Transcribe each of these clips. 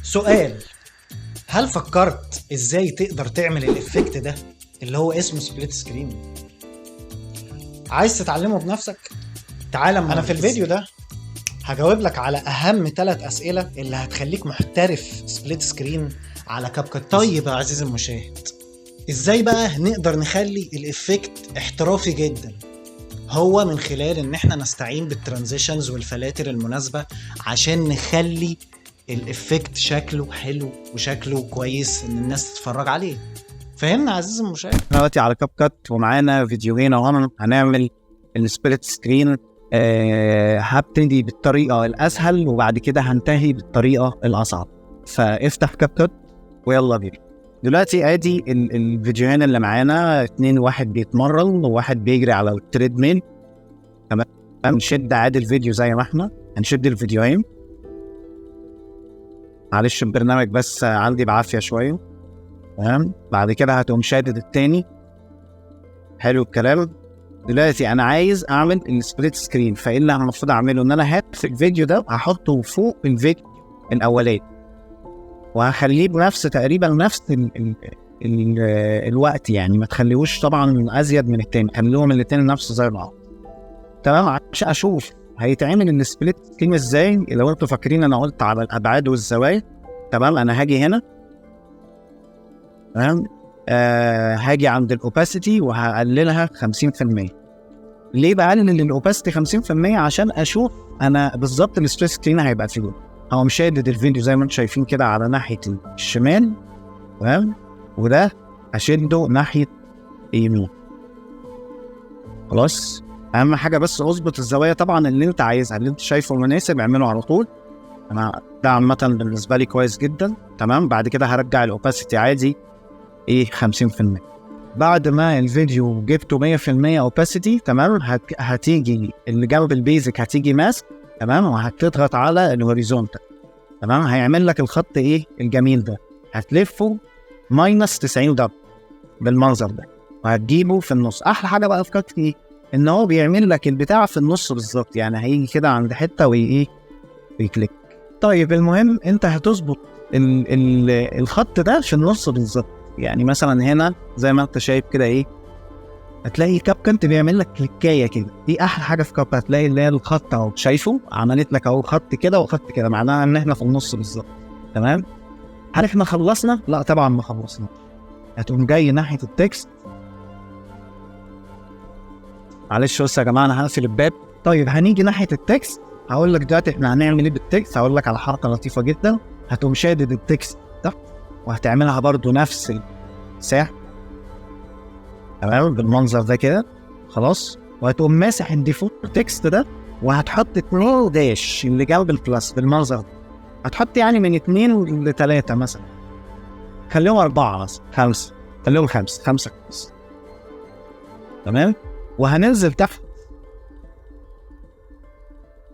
سؤال: هل فكرت ازاي تقدر تعمل ال effect ده اللي هو اسمه split screen؟ عايز تتعلمه بنفسك؟ تعال، انا في الفيديو ده هجاوب لك على اهم 3 اسئلة اللي هتخليك محترف split screen على CapCut. طيب يا عزيزي المشاهد، ازاي بقى نقدر نخلي ال effect احترافي جدا؟ هو من خلال ان احنا نستعين بال transitions والفلاتر المناسبة عشان نخلي ال effect شكله حلو وشكله كويس ان الناس تتفرج عليه. فهمنا عزيزي المشاهد؟ احنا دلوقتي على CapCut ومعانا فيديوهين اهو، هنعمل ال split screen. هبتدي بالطريقة الاسهل وبعد كده هنتهي بالطريقة الاصعب. فافتح CapCut ويلا بينا. دلوقتي ادي الفيديوهين اللي معانا، 2، واحد بيتمرن وواحد بيجري على ال treadmill. تمام، نشد عادي الفيديو زي ما احنا هنشد الفيديوهين. معلش البرنامج بس عندي بعافية شوية. تمام، بعد كده هتقوم شادد التاني. حلو الكلام. دلوقتي انا عايز اعمل ال split screen، فايه اللي انا المفروض اعمله؟ ان انا هات الفيديو ده هحطه فوق الفيديو الاولاني وهخليه بنفس تقريبا نفس ال ال ال الوقت، يعني ما تخليهوش طبعا ازيد من التاني، خليهم الاتنين نفس زي بعض. تمام، عشان اشوف هيتعمل ال split screen ازاي. لو انتوا فاكرين انا قلت على الابعاد والزوايا. تمام، انا هاجي هنا. تمام، هاجي عند ال opacity وهقللها 50%. ليه بقلل ال opacity 50%؟ عشان اشوف انا بالظبط ال split screen هيبقى فين. هو مشدد الفيديو زي ما انتم شايفين كده على ناحية الشمال. تمام، وده هشده ناحية يمين. خلاص، اهم حاجة بس اظبط الزوايا طبعا اللي انت عايزها، اللي انت شايفه مناسب اعمله على طول. انا ده عامة بالنسبة لي كويس جدا. تمام، بعد كده هرجع ال opacity عادي 50%. بعد ما الفيديو جبته 100% opacity، تمام، هتيجي اللي جنب ال basic هتيجي mask. تمام، وهتضغط على ال horizontal. تمام، هيعمل لك الخط الجميل ده، هتلفه minus 90 درجه بالمنظر ده وهتجيبه في النص. احلى حاجة بقى في CapCut ايه؟ ان هو بيعمل لك البتاع في النص بالظبط، يعني هيجي كده عند حتة وايه وي click. طيب المهم انت هتظبط الخط ده في النص بالظبط. يعني مثلا هنا زي ما انت شايف كده هتلاقي CapCut بيعمل لك كليكايه كده. دي احلى حاجة في CapCut، هتلاقي اللي هي الخط اهو، شايفه عملت لك اهو خط كده وخط كده، معناها ان احنا في النص بالظبط. تمام، هل احنا خلصنا؟ لا طبعا ما خلصنا. هتقوم جاي ناحية ال text. معلش بس يا جماعة انا هقفل الباب. طيب هنيجي ناحية ال text، هقول لك دلوقتي احنا هنعمل ايه بال text. هقول لك على حركة لطيفة جدا. هتقوم شادد ال text ده وهتعملها برضو نفس المساحة. تمام، بالمنظر ده كده. خلاص، وهتقوم ماسح ال default text ده وهتحط 2 dash اللي جنب ال plus بالمنظر ده. هتحط يعني من 2 ل 3 مثلا، خليهم 4 مثلا، 5، خليهم 5، 5 كويس. تمام، وهننزل تحت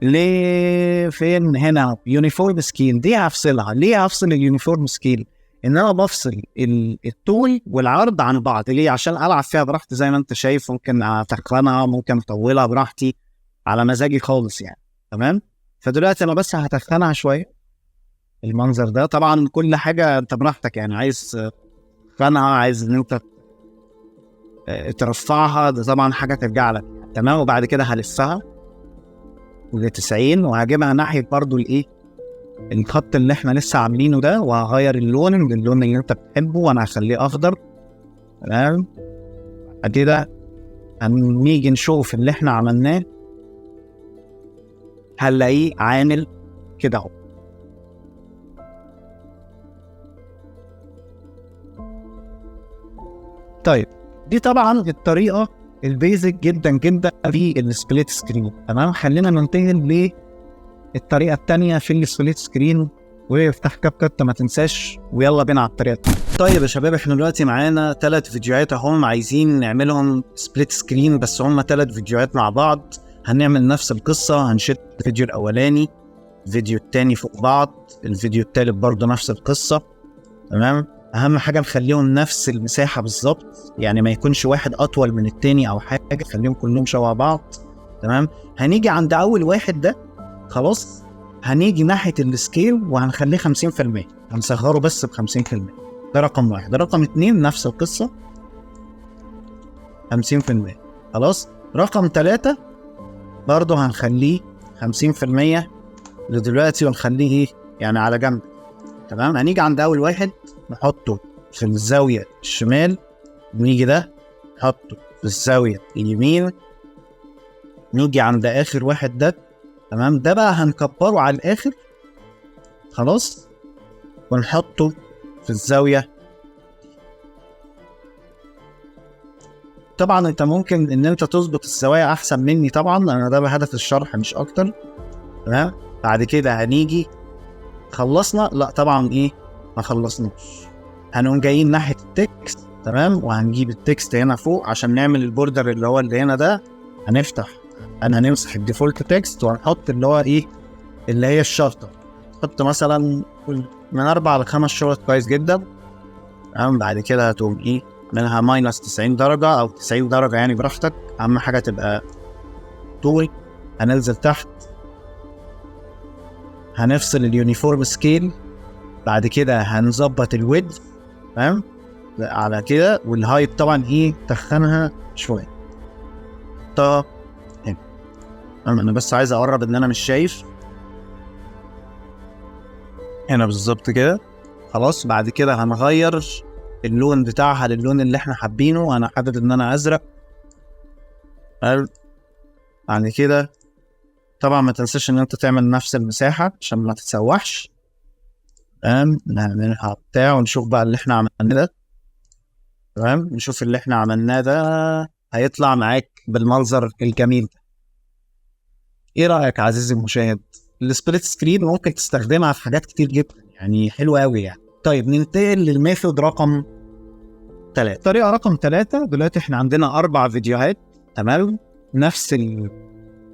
لفين؟ هنا uniform scale. دي هفصلها. ليه هفصل ال uniform scale؟ ان انا بفصل الطول والعرض عن بعض. ليه؟ عشان العب فيها براحتي زي ما انت شايف، ممكن اتخنها ممكن اطولها براحتي على مزاجي خالص يعني. تمام، فدلوقتي انا بس هتخنها شوية المنظر ده. طبعا كل حاجة انت براحتك، يعني عايز تخنها، عايز ان انت ترفعها، ده طبعا حاجة ترجع لك. تمام، وبعد كده هلفها ل 90 وهجيبها ناحية برضو الخط اللي احنا لسه عاملينه ده، وهغير اللون للون اللي انت بتحبه وانا هخليه اخضر. تمام، بعد كده هنيجي نشوف اللي احنا عملناه، هنلاقيه عامل كده اهو. طيب دي طبعا الطريقة ال basic جدا جدا في ال split screen. تمام، خلينا ننتقل للطريقة الثانية في ال split screen. وافتح CapCut ما تنساش، ويلا بينا على الطريقة الثانية. طيب يا شباب، احنا دلوقتي معانا 3 فيديوهات اهم عايزين نعملهم split screen، بس هم 3 فيديوهات مع بعض. هنعمل نفس القصة، هنشد الفيديو الاولاني، الفيديو الثاني فوق بعض، الفيديو الثالث برضه نفس القصة. تمام، اهم حاجة نخليهم نفس المساحة بالظبط، يعني ما يكونش واحد اطول من التاني او حاجة، خليهم كلهم شبه بعض. تمام، هنيجي عند اول واحد ده. خلاص، هنيجي ناحية ال scale وهنخليه 50%، هنصغره بس ب 50%. ده رقم واحد. ده رقم اتنين نفس القصة 50%. خلاص. رقم 3 برضه هنخليه 50% لدلوقتي، ونخليه ايه يعني على جنب. تمام. هنيجي عند اول واحد نحطه في الزاوية الشمال، ونيجي ده نحطه في الزاوية اليمين، نيجي عند اخر واحد ده. تمام. ده بقى هنكبره على الاخر خلاص، ونحطه في الزاوية. طبعا انت ممكن ان انت تظبط الزوايا احسن مني طبعا، انا ده بهدف الشرح مش اكتر. تمام. بعد كده هنيجي خلصنا، لا طبعا ايه ما خلصناش، هنقوم جايين ناحية ال text. تمام. وهنجيب ال text هنا فوق عشان نعمل ال border اللي هو اللي هنا ده. هنفتح، انا هنمسح ال default text وهنحط اللي هو ايه اللي هي الشرطة. نحط مثلا من 4 ل 5 شرط، كويس جدا. تمام. بعد كده هتقوم ايه منها minus 90 درجة او 90 درجة يعني براحتك، اهم حاجة تبقى طول. هننزل تحت هنفصل ال uniform scale، بعد كده هنظبط ال width. تمام على كده، وال height طبعا ايه تخنها شوية. طب هنا انا بس عايز اقرب ان انا مش شايف هنا بالظبط كده. خلاص. بعد كده هنغير اللون بتاعها للون اللي احنا حابينه. انا حابب ان انا ازرق. بعد كده طبعا ما تنساش ان انت تعمل نفس المساحة عشان ما تتسوحش. تمام. نعملها بتاع ونشوف بقى اللي احنا عملناه ده. تمام. نشوف اللي احنا عملناه ده هيطلع معاك بالمنظر الجميل ده. ايه رأيك عزيزي المشاهد؟ ال split screen ممكن تستخدمها في حاجات كتير جدا، يعني حلوة قوي يعني. طيب ننتقل لل method رقم 3. طريقة رقم 3، دلوقتي احنا عندنا 4 فيديوهات. تمام. نفس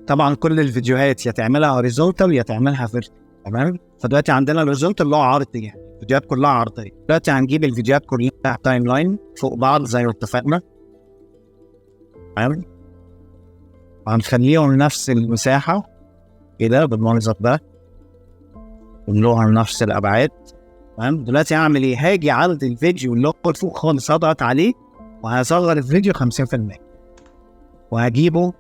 طبعا كل الفيديوهات يا تعملها horizontal يا تعملها vertical. تمام. فدلوقتي عندنا ال horizontal اللي هو عرضي، يعني الفيديوهات كلها عرضية. دلوقتي هنجيب الفيديوهات كلها timeline فوق بعض زي ما اتفقنا. تمام. وهنخليهم نفس المساحة كده بالمنظر ده، ونلوها نفس الابعاد. تمام. دلوقتي هعمل ايه؟ هاجي عند الفيديو اللي هو فوق خالص، هضغط عليه وهصغر الفيديو 50% وهجيبه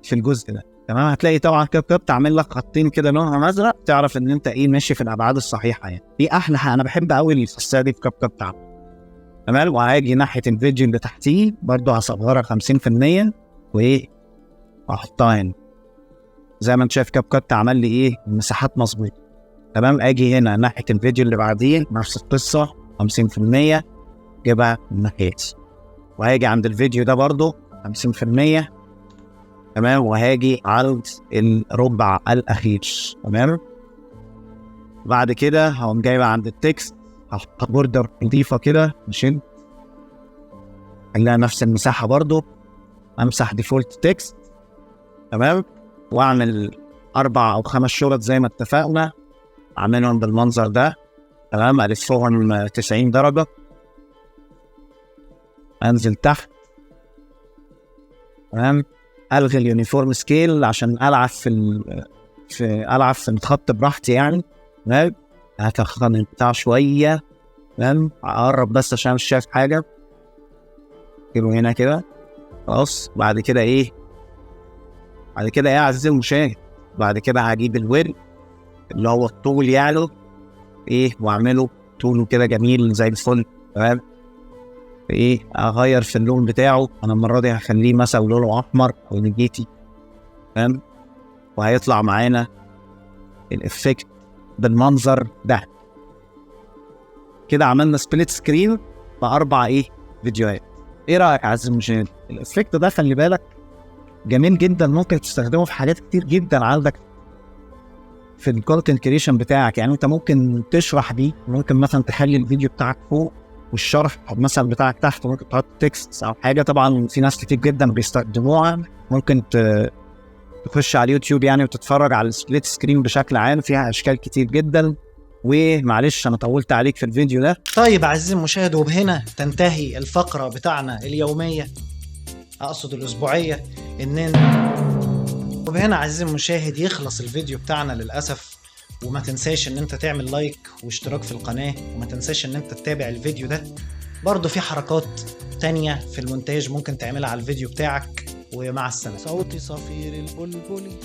في الجزء ده. تمام. هتلاقي طبعا CapCut عامل لك خطين كده لونهم ازرق، تعرف ان انت ايه ماشي في الابعاد الصحيحة يعني. دي احلى حاجة، انا بحب قوي الخاصية دي في CapCut. تمام. وهاجي ناحية الفيديو اللي تحتيه برده هصغرها 50% وايه احطها هنا. زي ما انت شايف CapCut عمل لي ايه المساحات مظبوطة. تمام. اجي هنا ناحية الفيديو اللي بعديه نفس القصة 50%، جيبها من ناحيتي. وهاجي عند الفيديو ده برده 50%. تمام. وهاجي عند الربع الاخير. تمام. بعد كده هقوم جايبه عند ال text، هحط border نضيفه كده ماشي، خليها نفس المساحة برده، امسح default text. تمام. واعمل 4 أو 5 شرط زي ما اتفقنا، اعملهم بالمنظر ده. تمام. الفهم 90 درجه، انزل تحت. تمام. الغي ال uniform scale عشان العب في العب في الخط براحتي يعني. تمام. هتخن البتاع شوية. تمام. اقرب بس عشان مش شايف حاجة. كده هنا كده خلاص. بعد كده ايه؟ بعد كده ايه يا عزيزي المشاهد؟ بعد كده هجيب ال width اللي هو الطول يعني ايه، واعمله طوله كده جميل زي الفل. تمام. ايه اغير في اللون بتاعه، انا المرة دي هخليه مثلا لونه احمر او نجيتي. تمام. وهيطلع معانا ال effect بالمنظر ده كده. عملنا split screen ب4 ايه فيديوهات. ايه رايك يا عزيزي المشاهد؟ ال effect ده خلي بالك جميل جدا، ممكن تستخدمه في حاجات كتير جدا عندك في ال content creation بتاعك. يعني انت ممكن تشرح بيه، ممكن مثلا تخلي الفيديو بتاعك فوق والشرح مثلا بتاعك تحت، ممكن تحط text او حاجة. طبعا في ناس كتير جدا بيستخدموها، ممكن تخش على اليوتيوب يعني وتتفرج على ال split screen بشكل عام، فيها اشكال كتير جدا. ومعلش انا طولت عليك في الفيديو ده. طيب عزيزي المشاهد، وبهنا تنتهي الفقرة بتاعنا اليومية، اقصد الاسبوعية. وبهنا عزيزي المشاهد يخلص الفيديو بتاعنا للاسف. وما تنساش ان انت تعمل like واشتراك في القناة، وما تنساش ان انت تتابع الفيديو ده. برضو في حركات تانية في المونتاج ممكن تعملها على الفيديو بتاعك. ومع السلامة. صوت صفير البلبل.